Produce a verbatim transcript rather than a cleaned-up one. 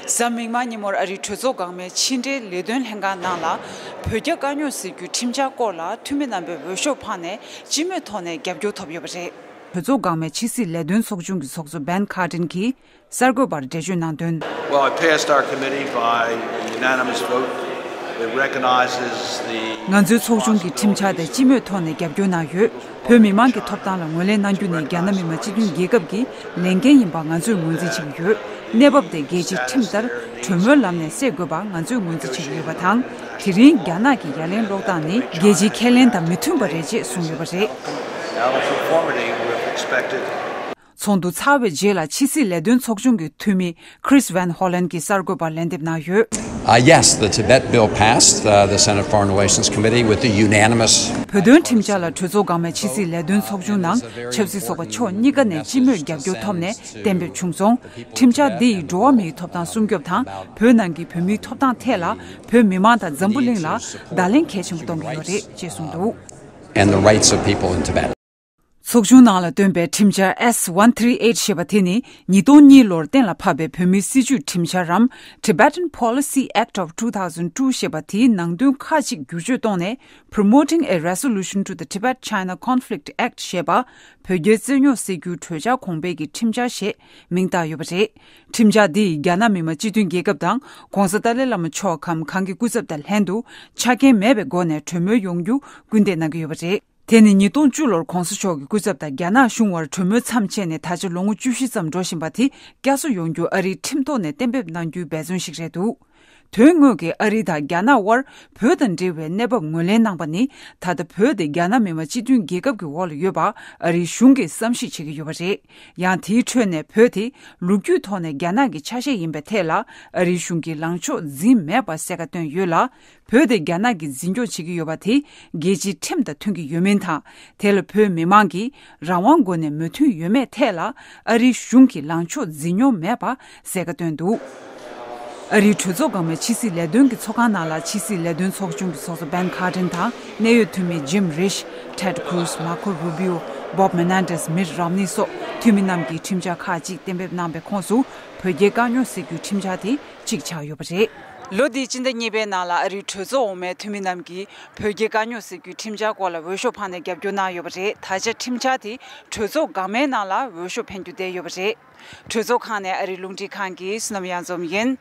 གཟའ་མིག་དམར་ཉིན་མོར་ཨ་རིའི་གྲོས་ཚོགས་འགག་མའི་ཕྱི་འབྲེལ་ལས་དོན་ལྷན་ཁང་ནང་ལ། བོད་རྒྱ་དཀའ་རྙོག་སེལ་རྒྱུའི་ཁྲིམས་འཆར་སྐོར་ལ་འཐུས་མི་རྣམ་པས་འོས་ཤོག་འཕངས་ནས་སྤྱི་མོས་ཐོག་ནས་རྒྱབ་སྐྱོར་ཐོབ་ཡོད་པ་རེད། གྲོས་ཚོགས་འགག་མའི་ཕྱི་སྲིད་ལས་དོན་ཚོགས་ཆུང་གི་ཚོགས་གཙོ་Ben Cardin་གྱིས་གསར་འགོད་པར་འགྲེལ་བརྗོད་གནང་དོན། Well, it passed our committee by a unanimous vote. It recognizes the ང་ཚོའི་ཚོགས་ཆུང་གིས་ཁྲིམས་འཆར་དེ་སྤྱི་མོས་ཐོག་ནས་རྒྱབ་སྐྱོར་གནང་ཡོད། བོད་མི་མང་གི་ཐོབ་ཐང་ལ་ངོས་ལེན་གནང་རྒྱུ་ནི་རྒྱ་ནག་མི་དམངས་སྤྱི་མཐུན་རྒྱལ་ཁབ་ཀྱི་ལས་འགན་ཡིན་པ་ང་ཚོས་ངོས་འཛིན་བྱེད་ཀྱི་ཡོད། གནས་བབ་དེ་རྒྱལ་སྤྱིའི་ཁྲིམས་ལྟར་གྲོས་མོལ་ལམ་ནས་སེལ་དགོས་པ་ང་ཚོས་ངོས་འཛིན་བྱེད་ཀྱི་ཡོད་པ་དང་། དེ་རིང་རྒྱ་ནག་གི་ཡ་ལན་སློག་སྟངས་ནི་རྒྱལ་སྤྱིའི་ཁས་ལེན་དང་མི་མཐུན་པ་རེད་ཅེས་གསུངས་ཡོད་པ་རེད། Out of conformity with expected. ཚོགས་འདུ་ཚར་བའི་རྗེས་ལ་ཕྱི་སྲིད་ལས་དོན་ཚོགས་ཆུང་གི་འཐུས་མི་Chris Van Hollen་གྱིས་གསར་འགོད་པར་ལན་འདེབས་གནང་ཡོད། Uh, yes, the Tibet bill passed. Uh, the Senate Foreign Relations Committee with the unanimous. བོད་དོན་ཁྲིམས་འཆར་ལ་གྲོས་ཚོགས་འགག་མའི་ཕྱི་སྲིད་ལས་དོན་ཚོགས་ཆུང་ནང་ཆབ་སྲིད་ཚོགས་པ་ཕྱོགས་གཉིས་ཀ་ནས་སྤྱི་མོས་རྒྱབ་སྐྱོར་ཐོབ་ནས་གཏན་འབེབས་བྱུང་སོང་། ཁྲིམས་འཆར་འདི་ཡིས་འགྲོ་བ་མིའི་ཐོབ་ཐང་སྲུང་སྐྱོབ་དང་བོད་ནང་གི་བོད་མིའི་ཐོབ་ཐང་ཐད་ལ་བོད་མི་མང་དང་འཛམ་བུ་གླིང་ལ་བརྡ་ལན་གལ་ཆེན་པོ་གཏོང་གི་ཡོད་རེད་ཅེས་གསུངས་འདུག། And the rights of people in Tibet. ཚོགས་ཆུང་ནང་ལ་བཏོན་པའི་ཁྲིམས་འཆར་S one three eight ཞེས་པ་དེ་ནི་ཉིས་སྟོང་གཉིས་ལོར་གཏན་ལ་ཕབ་པའི་བོད་མིའི་སྲིད་བྱུས་ཁྲིམས་འཆར་རམ། Tibetan Policy Act of two thousand two ཞེས་པ་དེའི་ནང་དོན་ཁག་ཅིག་བསྒྱུར་བཅོས་གཏོང་ནས་Promoting a Resolution to the Tibet-China Conflict Act ཞེས་པ། བོད་རྒྱའི་རྩོད་རྙོག་སེལ་རྒྱུའི་གྲོས་འཆར་གོང་འཕེལ་གྱི་ཁྲིམས་འཆར་ཞེས་མིང་བཏགས་ཡོད་པ་རེད། ཁྲིམས་འཆར་འདི་ཡིས་རྒྱ་ནག་མི་དམངས་སྤྱི་མཐུན་རྒྱལ་ཁབ་དང་༧གོང་ས་ཏཱ་ལའི་བླ་མ་མཆོག་གམ་གང་གི་སྐུ་ཚབ་དང་ལྷན་དུ་ཆ་རྐྱེན་མེད་པའི་སྒོ་ནས་གྲོས་མོལ་ཡོང་རྒྱུ་སྐུལ་འདེད་གནང་གི་ཡོད་པ་རེད། དེ་ནི་ཉིས་སྟོང་བཅུ་ལོར་༧གོང་ས་མཆོག་གི་སྐུ་ཚབ་དང་རྒྱ་ནག་གཞུང་བར་གྲོས་མོལ་མཚམས་ཆད་ནས་ད་ཆ་ལོ་ངོ་བཅུ་བཞི་ཙམ་འགྲོ་བཞིན་པ་དེ་བསྐྱར་གསོ་ཡོང་རྒྱུ་ཨ་རིའི་ཁྲིམས་ཐོག་ནས་གཏན་འབེབས་གནང་རྒྱུའི་འབད་བརྩོན་ཞིག་རེད་འདུག། དོན་དངོས་ཀྱི་ཨ་རི་དང་རྒྱ་ནག་དབར་བོད་དང་འབྲེལ་བའི་གནས་བབ་ངོས་ལེན་གནང་པ་ནི་ད་ལྟ་བོད་དེ་རྒྱ་ནག་མི་དམངས་སྤྱི་མཐུན་རྒྱལ་ཁབ་ཀྱི་འོག་ལ་ཡོད་པ་ཨ་རིའི་གཞུང་གིས་བསམ་ཤེས་བྱེད་ཀྱི་ཡོད་པ་རེད། ཡང་དེའི་ཁྲོད་ནས་བོད་དེ་ལོ་རྒྱུས་ཐོག་ནས་རྒྱ་ནག་གི་ཆ་ཤས་ཡིན་པའི་ཐད་ལ་ཨ་རིའི་གཞུང་གིས་ལངས་ཕྱོགས་འཛིན་མེད་པ་གསལ་ཁ་བཏོན་ཡོད་ལ། བོད་དེ་རྒྱ་ནག་གིས་འཛིན་སྐྱོང་བྱེད་ཀྱི་ཡོད་པ་དེ་རྒྱལ་སྤྱིའི་ཁྲིམས་དང་མཐུན་གྱི་ཡོད་མིན་དང་། དེ་ལ་བོད་མི་མང་གིས་རང་དབང་སྒོ་ནས་མོས་མཐུན་ཡོད་མེད་ཐད་ལ་ཨ་རིའི་གཞུང་གིས་ལངས་ཕྱོགས་འཛིན་མྱོང་མེད་པ་གསལ་ཁ་བཏོན་འདུག། ཨ་རིའི་གྲོས་ཚོགས་འགག་མའི་ཕྱི་སྲིད་ལས་དོན་གྱི་ཚོགས་ཁང་ནང་ལ་ཕྱི་སྲིད་ལས་དོན་ཚོགས་ཆུང་གི་ཚོགས་གཙོ་Ben Cardin་དང་གནད་ཡོད་འཐུས་མི་Jim Risch། Ted Cruz། Marco Rubio། Bob Menendez། Mitt Romney་སོགས་འཐུས་མི་རྣམས་ཀྱིས་ཁྲིམས་འཆར་ཁག་ཅིག་གཏན་འབེབས་གནང་པའི་ཁོངས་སུ་བོད་རྒྱའི་དཀའ་རྙོག་སེལ་རྒྱུའི་ཁྲིམས་འཆར་དེ་གཅིག་ཆགས་ཡོད་པ་རེད། ལོ་འདིའི་སྤྱི་ཟླ་གཉིས་པའི་ནང་ལ་ཨ་རིའི་གྲོས་ཚོགས་འོག་མའི་འཐུས་མི་རྣམས་ཀྱིས་བོད་རྒྱའི་དཀའ་རྙོག་སེལ་རྒྱུའི་ཁྲིམས་འཆར་སྐོར་ལ་འོས་ཤོག་འཕངས་ནས་རྒྱབ་སྐྱོར་གནང་ཡོད་པ་རེད། ད་ཆ་ཁྲིམས་འཆར་དེ་གྲོས་ཚོགས་འགག་མའི་ནང་ལ་འོས་ཤོག་འཕེན་རྒྱུ་བསྡད་ཡོད་པ་རེད། གྲོས་ཚོགས་ཁང་ནས་ཨ་རིའི་རླུང་འཕྲིན་ཁང་གི་བསོད་ནམས་གཡང་འཛོམས་ཡིན།